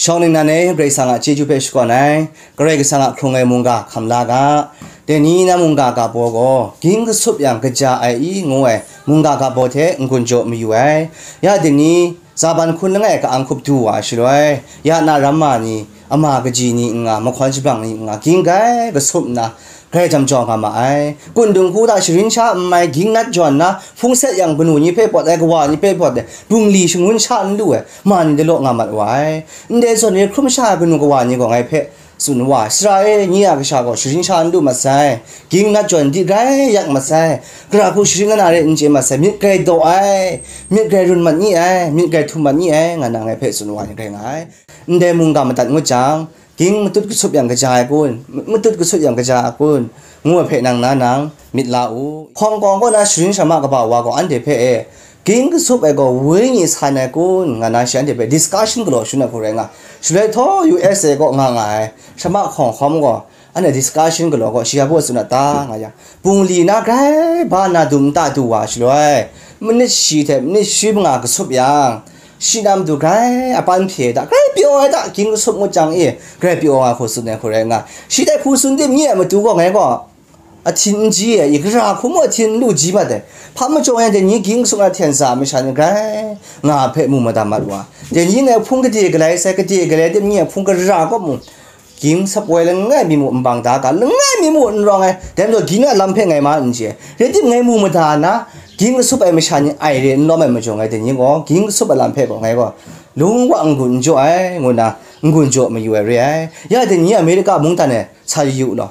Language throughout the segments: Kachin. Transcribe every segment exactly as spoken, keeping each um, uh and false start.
Shawng ningnan e, Karai Kasang a chyeju hpe shakawn ai, Karai Kasang a hkrung ai mungga hkam la ga. Dai ni na mungga ga baw gaw, Ging Kasup Yang Kaja Ai I ngu ai mungga ga baw hte n-gun jaw mayu ai. Ya dai ni, Zaban hkun langai ka-ang hkup du wa shaloi, ya na ramma ni, ama kaji ni n nga, mahkawn shabrang ni n nga, ging grai kasup nna, grai jam jaw nga ma ai. Kundung hku hta sharin sha n mai, ging nat jawn nna, hpung set yang kanu ni hpe pawt ai, kawa ni hpe pawt ai, bungli shangun sha n lu ai, ma ni dalaw nga mat wa ai. Ndai zawn ni hkrum sha ai kanu kawa ni gaw ngai hpe tsun wa, Sara e, nye a kasha gaw sharin sha n lu mat sai, ging nat jawn di grai yak mat sai, gara hku sharin la na re n chye mat sai, myit grai daw ai, myit grai run mat ni ai, myit grai htum mat ni ai, nga na ngai hpe tsun wa ni grai nga ai. Ndai mungga madat ngut jang, ging matut kasup yang kaja ai kun, matut kasup yang kaja ai kun, ngu ai hpe nang na nang myit la u. Hkawng kawng kaw na sharin shamma kaba wa gaw anhte hpe e, ging kasup ai gaw wenyi san ai kun, nga na shi anhte hpe discussion galaw shangun ai hku rai nga. Shaloi htaw U S A kaw nga nga ai, shamma hkawng hkawm gaw, anhte discussion galaw gaw, shi ya baw tsun a ta, nga yang, bungli na grai ba na dum nta du wa shaloi, manit shi hte manit shi manga kasup yang, shi na matu grai apan hpye ai ta, grai pyaw ai ta, ging kasup ngut jang e, grai pyaw nga hku tsun ai hku rai nga. Shi dai hku tsun tim nye ai matu gaw ngai gaw, ahtin n ji ai, i gara hku mung ahtin n lu ji mat ai. Hpa majaw ngai dai ni ging kasup na hten sa ai masha ni grai nga hpe mu madat mat wa. Dai ni ngai hpung gade galai sai, gade galai tim nye ai hpung gara kaw mung, ging sap woi langai mi mu n bang da ga, langai mi mu n rawng ai, dai majaw ging a lam hpe ngai ma n chye. Rai tim ngai mu mada na, ging kasup ai masha ni ai re n lawm ai majaw ngai dai ni gaw, ging kasup ai lam hpe gaw ngai gaw, lung wa n-gun n jaw ai, ngu na, n-gun jaw mayu ai re ai. Ya dai ni Amerika mungdan e sa yu law.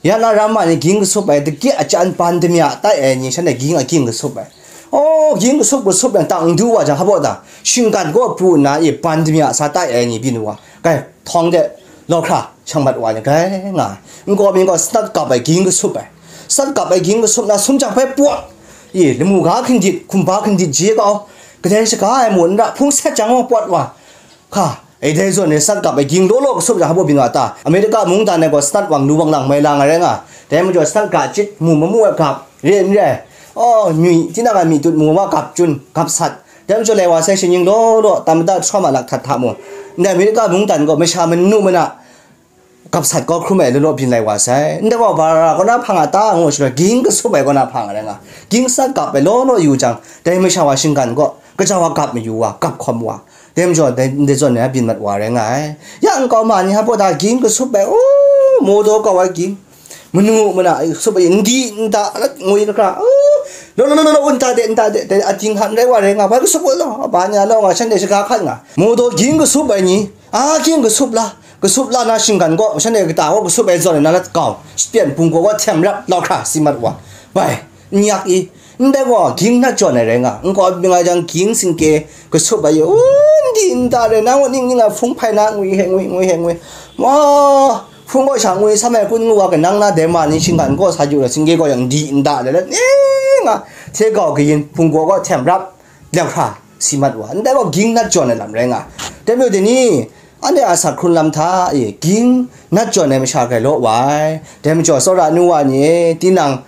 Ya na ramma ni ging kasup ai, dagye a chyan ban damya tai ai ni, shanhte ging a ging kasup ai. Oh, ging kasup kasup yang tang n du wa jang, hpa baw ta, shinggan kaw pru nna i ban damya sa tai ai ni byin wa, grai htawng de, law hkra shang mat wa ni grai nga ai. Nkaw mi gaw sanat kap ai ging kasup ai, sanat kap ai ging kasup na sumjang hpe pawt, i lamu ga hkindit, hkumba hkindit je kau, kadai shaga ai mu n ra, hpung set jang gaw pawt wa, hka, e dai zawn e sanat kap ai ging law law kasup jang hpa baw byin wa ta? Amerika mungdan e gaw sanat wang lu wang lang mai la nga rai nga, dai majaw sanat ga chyit mu mamu ai gap, re n re ai, aw, nyui, tinang a myi tut mu wa gap chyun, gap sat, dai majaw lai wa sai, shaning law law, tam mada htaw ma lak htat hta mu, ndai Amerika mungdan gaw masha manu mana gap sat kau hkrum ai law law byin lai wa sai. Ndai gaw bara kaw na hpang a ta ngu shaloi, ging kasup ai kaw na hpang a rai nga, ging sanat kap ai law law yu jang, dai masha wa shinggan kaw, kaja wa gap mayu wa, gap hkawm wa, dai majaw dai, ndai zawn ai byin mat wa rai nga ai. Ya nkau ma ni hpa baw ta ging kasup ai, u, modaw kau ai ging, manu mana kasup ai, n di n da, ngwi lahkra, u, law law law law, n ta de, n ta de, dai ating hkan rai wa rai nga, bai kasup ai law, ba nya law nga, shanhte shaga hkan nga, modaw ging kasup ai ni, a, ging kasup la, kasup la na shinggan gaw, shanhte kata gaw kasup ai zawn ai na lat kau, shapyen bungkaw gaw htem rap, law hkra si mat wa, bai, n yak i, ndai gaw ging nat jawn ai rai nga, nkau byin ai jang ging singke kasup ai, u, n di n da re, nang gaw ning ning a hpung hpai na ngwi he ngwi, ngwi he ngwi, wa, hpung gaw sha ngwi sam ai kun ngu wa, kanang na dai ma ni shinggan gaw sa yu ai, singke gaw yang n di n da re, ning a hte gau kayin bungkaw gaw htem rap, law hkra si mat wa, ndai gaw ging nat jawn ai lam rai nga. Dai majaw dai ni, anhte a asak hkrun lam hta e ging nat jawn ai masha grai law wa ai. Dai majaw tsawra nu wa ni e, tinang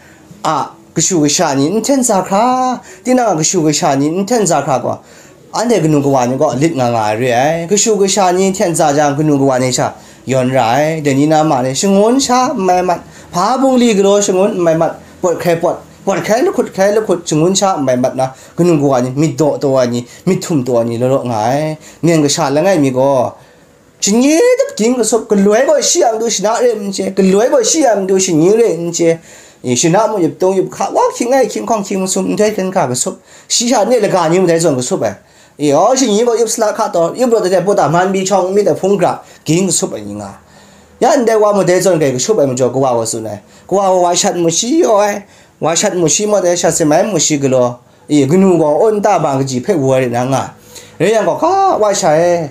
a kashu kasha ni n hten sa hkra, tinang a kashu kasha ni n hten sa hkra gaw, anhte kanu kawa ni gaw lit nga nga ai re ai. Kashu kasha ni hten sa jang, kanu kawa ni sha yawn ra ai. Dai ni na ma ni shangun sha n mai mat, hpa bungli galaw shangun n mai mat, pawt hkrai pawt, pawt hkrai lahkut hkrai lahkut, shangun sha n mai mat na, kanu kawa ni myit daw taw ai ni, myit htum taw ai ni law law nga ai. Myen kasha langai mi gaw, shani dap ging kasup, galoi gaw shi a matu shana re n chye, galoi gaw shi a matu shani re n chye, i, shana mung yup tung yup hka, wa hkying ai hkying hkawng hkying masum, nhtoi hkyen hka kasup, shi sha ne laga ni mung dai zawn kasup ai. I, aw, shani gaw yup sala hka taw, yup rawt ai hte pawt a man pyi shawng n myit ai hpung gra, ging kasup ai ni nga. Ya ndai wa mung dai zawn grai kasup ai majaw, kawa gaw tsun ai. Kawa gaw wa shat mu shi yaw ai, wa shat mu shi mawt ai, shat se mai mu shi galaw, i, kanu gaw aw nta ba kaji hpe wu ai re na nga. Rai yang gaw, ga, wa sha e,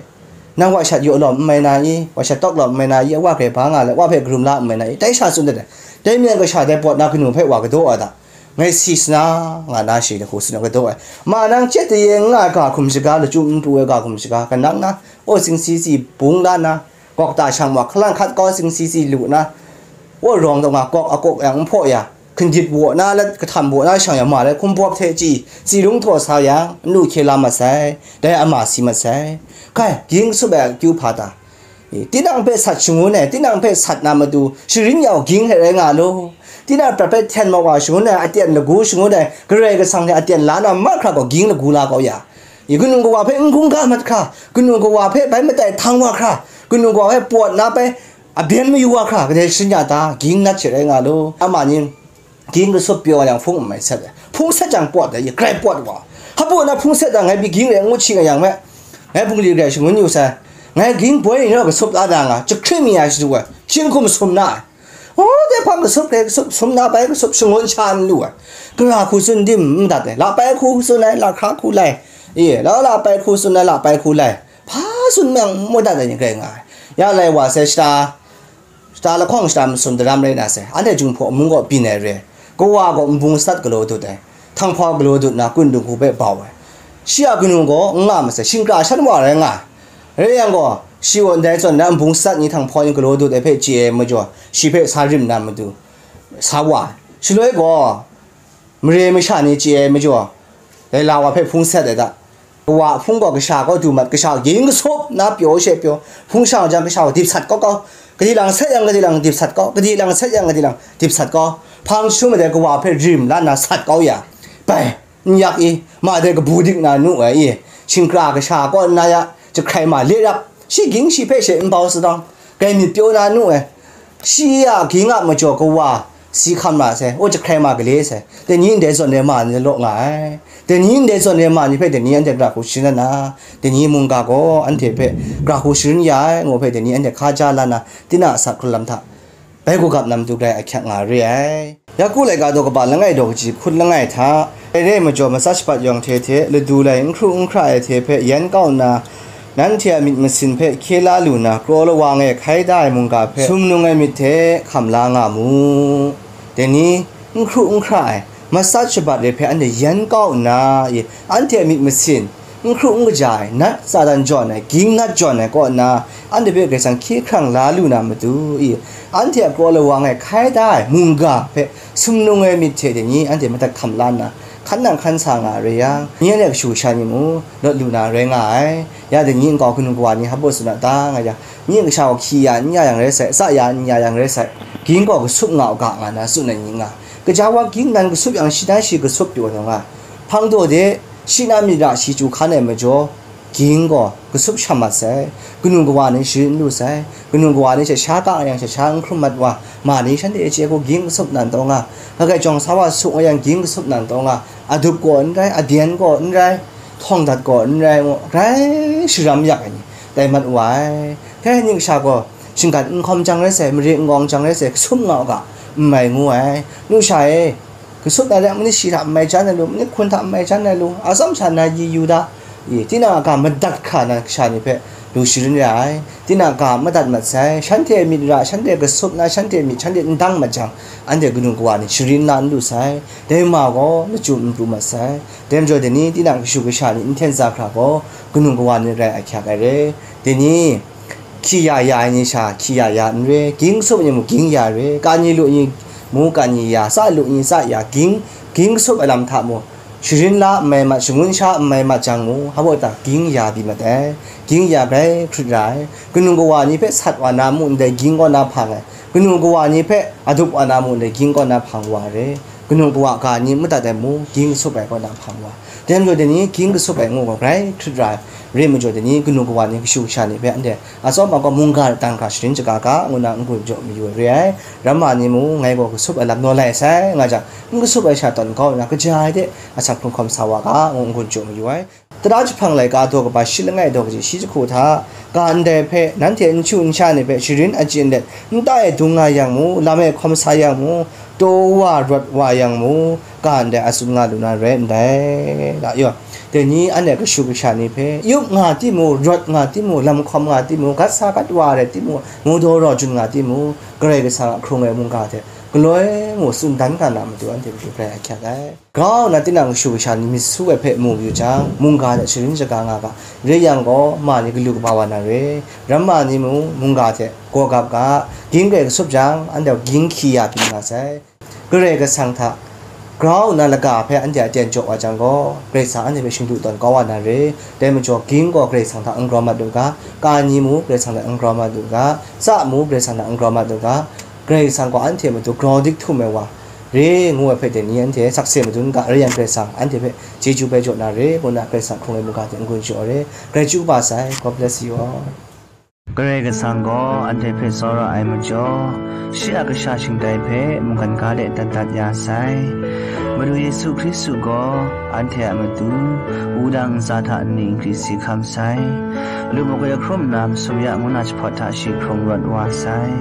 nang wa shat yaw lawm n mai na i, wa shat tawk lawm n mai na i, wa grai ba nga le, wa hpe karum la n mai na i, dai sha tsun dat ai. Dai myen kasha dai pawt na kanu hpe wa kadaw ai ta? Ngai si sana, nga na shi hku tsun ai kadaw ai. Ma nang chyet de ye n nga ai ga hkum shaga, lachyum n pru ai ga hkum shaga, kanang na, aw, singsi si bung la na, gawk ta shang ma, hkalan hkat kau singsi si lu na, aw, rawng taw nga, gawk a kawk yang n hpaw ya, hkindit waw na let, kahtam waw na shang yang, ma lai hkumbawp hte chyi, tsi rung htaw sa yang, n lu hkye la mat sai, dai ama si mat sai. Kai, ging kasup ai akyu hpa ta? E, tinang hpe sat shangun ai, tinang hpe sat na matu, sharin yau ging hte rai nga law. Tinang prat hpe hten mat wa shangun ai, aten lagu shangun ai, Karai Kasang hte aten la na mahkra gaw ging lagu la kau ya. E, kanu kawa hpe n hkungga mat hkra, kanu kawa hpe bai matai htang wa hkra, kanu kawa hpe pawt na bai abyen mayu wa hkra, kadai sharin ya ta? Ging nat she rai nga law. Ama ni, ging kasup pyaw yang hpung n mai sat ai. Hpung sat jang pawt ai, grai pawt wa. Hpa na hpung sat jang ngai pyi ging rai ngut shi nga yang me, ngai bungli grai shangun yu sai. Ngai ging boi ni naw kasup la da nga, jahkring mi ya shadu ai, hkying hkum sum na ai. Oh, dai hpang kasup, dai kasup, sum na bai kasup, shangun sha n lu ai. Gara hku tsun dim n dat ai. La bai hku tsun ai, la hkra hku lai. Ye, la la bai hku tsun ai, la bai hku lai. Hpa tsun yang n mu dat ai ni grai nga ai. Ya lai wa sai shata, shata lahkawng shata masum daram rai na sai, anhte Jinghpaw mung kaw byin ai re ai. Kawa gaw nbung sat galaw dut ai, htanghpaw galaw dut na kun dinghku hpe bau ai. Shi a kanu gaw n nga masai, shingkra shan wa rai nga ai. Rai yang gaw, shi gaw ndai zawn na nbung sat ni htanghpaw ni galaw dut ai hpe chye ai majaw, shi hpe sa rim na matu, sa wa ai. Shaloi gaw, mare masha ni chye ai majaw, laila wa hpe hpung sat ai ta? Kawa a hpung gaw kasha kaw du mat, kasha ging kasup na pyaw she pyaw, hpung shang jang kasha gaw dip sat kau kau, kadi lang sat yang kadi lang dip sat kau, kadi lang sat yang kadi lang dip sat kau, hpang jahtum ai dai kawa hpe rim la nna sat kau ya, bai, n yak i, ma dai kabu dik na nu ai i, shingkra kasha kaw nna ya, jahkrai ma le rap, shi ging shi hpe she n bau sadawng, grai myit pyaw na nu ai. Shi a ging a majaw kawa si hkam ra sai, o jahkrai ma gale sai. Dai ni ndai zawn ai ma ni law nga ai. Dai ni ndai zawn ai ma ni hpe dai ni anhte gara hku sharin na, dai ni mungga gaw anhte hpe gara hku sharin ya ai, ngu hpe dai ni anhte hkaja la na, tinang a sa hkrun lam hta bai gugap na matu grai ahkyak nga re ai. Yaku laika daw kaba langai daw kaji hkun langai hta, dai re ai majaw, matsat shabat yawng hte hte, ladu lai n hkru n hkra ai hte hpe yan kau nna, nanhte a myit masin hpe hkye la lu na, kraw lawang e hkai da ai mungga hpe sumnung ai myit hte hkam la nga mu. Dai ni, n hkru n hkra ai, matsat shabat re hpe anhte yan kau nna, i, anhte a myit masin, n hkru n kaja ai, nat Satan jawn ai, ging nat jawn ai kaw nna, anhte hpe Karai Kasang hkye hkrang la lu na matu, i, anhte a kraw lawang e hkai da ai mungga hpe sumnung ai myit hte dai ni anhte madat hkam la nna, hkan nang hkan sa nga re yang, ni anhte kashu kasha ni mung lawt lu na rai nga ai. Ya dai ni nkau hkanu kawa ni hpa baw tsun a ta, nga yang, ni kasha gaw hkyi ya n ya yang rai sai, tsat ya n ya yang rai sai, ging gaw kasup nga u ga, nga na tsun ai ni nga. Kaja wa ging nan kasup yang, shi nan shi kasup pyaw taw nga. Hpang daw de, shi nan myit ra shi chyu hkan ai majaw, ging gaw kasup sham mat sai, kanu kawa ni sharin n lu sai, kanu kawa ni sha sha ka yang sha sha n hkrum mat wa, ma ni shanhte chye hku ging kasup nan taw nga, hkrai jawng sa wa sung wa yang ging kasup nan taw nga, adup gaw n rai, abyen gaw n rai, htawng dat gaw n rai, ngu grai sharam yak ai ni, tai mat wa ai. Dai ni kasha gaw, shinggan n hkawm jang rai sai, mare n gawng jang rai sai, kasup nga u ga, n mai ngu ai. Nu sha e, kasup na re, manit shi hta n mai jan ai lu, manit hkun hta n mai jan ai lu, atsawm sha na yi yu da, i, tinang a ga madat hkra na kasha ni hpe lu sharin ra ai, tinang a ga madat mat sai, shanhte myit ra, shanhte kasup na, shanhte myit, shanhte n dang mat jang, anhte kanu kawa ni sharin la n lu sai, dai ma gaw lachyum n pru mat sai, dai majaw dai ni tinang kashu kasha ni n hten za hkra gaw, kanu kawa ni rai ahkyak ai re, dai ni, hkyi ya ya ai ni sha, hkyi ya ya n re, ging kasup ai ni mung, ging ya re, kan yi lu ni mung, kan yi ya, tsa lu ni, tsa ya, ging, ging kasup ai lam hta mung, sharin la n mai mat, shangun sha n mai mat jang mung, hpa baw ta ging ya byi mat ai, ging ya grai hkrit ra ai, kanu kawa ni hpe sat wa na mung, ndai ging kaw na hpang ai, kanu kawa ni hpe adup wa na mung, ndai ging kaw na hpang wa re, kanu kawa ga ni madat ai mung, ging kasup ai kaw na hpang wa. Dai majaw dai ni, ging kasup ai ngu gaw grai hkrit ra ai, re majaw dai ni, kanu kawa ni kashu kasha ni hpe anhte atsawm a gaw mungga hta hkra sharin shaga ga, ngu na n-gun jaw mayu ai re ai. Ramma ni mung, ngai gaw kasup ai lam naw lai sai, nga jang, n kasup ai sha tawn kau nna, kaja ai de, asak hkrung hkawm sa wa ga, ngu n-gun jaw mayu ai. Tara jahpang laika daw kaba shi langai daw kaji shi jahku hta, ga ndai hpe, nanhte n chyu n sha ni hpe sharin achyin let, nta e dung nga yang mu, lam e hkawm sa yang mu, taw wa rawt wa yang mu, ga ndai a tsun nga lu na rai ndai, la yaw. Dai ni anhte kashu kasha ni hpe, yup nga timung, rawt nga timung, lam hkawm nga timung, gat sa gat wa rai timung, mu daw rau jun nga timung, Karai Kasang a hkrung ai mungga hte Galoi mung tsun dan ga na matu anhte matu grai ahkyak ai. Grau nna tinang kashu kasha ni myit su ai hpe mu yu jang, mungga hte sharin shaga nga ga, rai yang gaw, ma ni galu kaba wa na re, ramma ni mung mungga hte gaw gap ga, ging grai kasup jang, anhte gaw ging hkyi ya pyi nga sai. Karai Kasang hta grau nna laga hpe anhte a ten jaw wa jang gaw, Karai Kasang anhte hpe shingdu tawn kau wa na re. Dai majaw, ging gaw Karai Kasang hta n grau mat u ga, ka ni mung Karai Kasang hta n grau mat u ga, tsa mung Karai Kasang hta n grau mat u ga, Karai Kasang gaw anhte matu grau dik htum ai wa re ngu ai hpe dai ni anhte sakse madun ga, rai yang Karai Kasang anhte hpe chyeju bai jaw na re, ngu nna Karai Kasang hkrung ai mungga hte n-gun shaw re. Grai chyu kaba sai. God bless you all. Karai Kasang gaw anhte hpe tsawra ai majaw, shi a kasha shingtai hpe mungkan ga de dat dat ya sai. Madu Yesu Hkristu gaw anhte a matu wudang ntsa hta nni nkri si hkam sai. Lu magwi hkrum nna masum ya ngu na jahpawt hta shi hkrung rawt wa sai.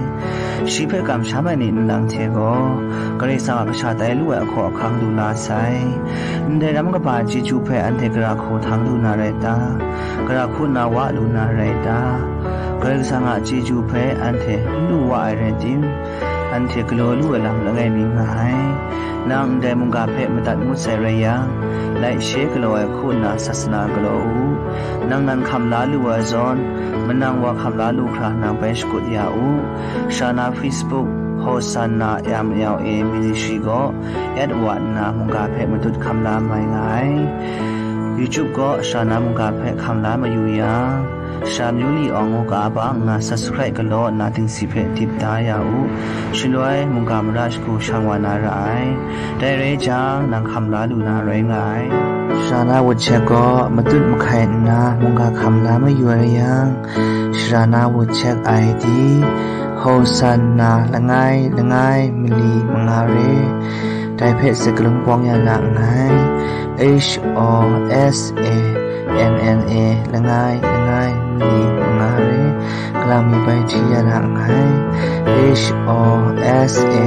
Shi hpe kamsham ai ni nlang hte gaw, Karai Kasang a kasha tai lu ai ahkaw ahkang lu la sai. Ndai ram kaba chyeju hpe anhte gara hku htang lu na rai ta? Gara hku na wa lu na rai ta? Karai Kasang a chyeju hpe anhte n lu wa ai rai tim, anhte galaw lu ai lam langai mi nga ai. Nang ndai mungga hpe madat ngut sai rai yang, like, share galaw ai hku nna sasana galaw u. Nang nan hkam la lu ai zawn, manang wa hkam la lu hkra nang bai shakut ya u. Sha na Facebook, Hosanna M L A Ministry gaw, at wa nna mungga hpe matut hkam la mai nga ai. YouTube gaw sha na mungga hpe hkam la mayu yang, Sha Myu Li Awng ngu ga ba nna subscribe galaw nna dingsi hpe dip da ya u. Shaloi mungga mara shagu shang wa na ra ai. Dai rai jang, nang hkam la lu na rai nga ai. Sha na WhatsApp gaw matut mahkai nna mungga hkam la mayu ai yang, Sha na WhatsApp I D, Hosanna langai langai mali manga re. Dai hpe sakalun bawng ya na nngai. H O S A N N A langai langai mali manga re. Kalang mi bai hti ya na nngai. H O S A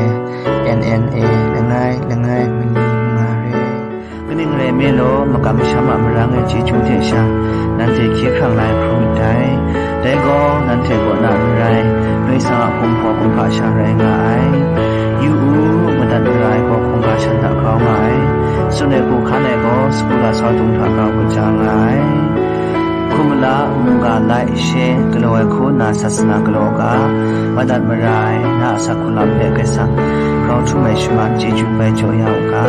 N N A langai langai mali manga re. Kaning rai nme law, makam masham a marang ai chyeju hte sha, nanhte hkye hkrang la ai hkrum myit dai. Dai gaw, nanhte kaw na n rai, Karai Kasang a kumhpaw kumhpa sha rai nga ai. Yu u, madat mara ai gaw hkungga shan hta grau nga ai. Tsun ai hku hkan ai gaw, sagu lasau dung hta grau mat ja nga ai. Hkum mala, mungga like, share galaw ai hku nna sasana galaw u ga, madat mara ai na a asak hku lam hpe Karai Kasang grau htum ai shaman chyeju bai jaw ya u ga.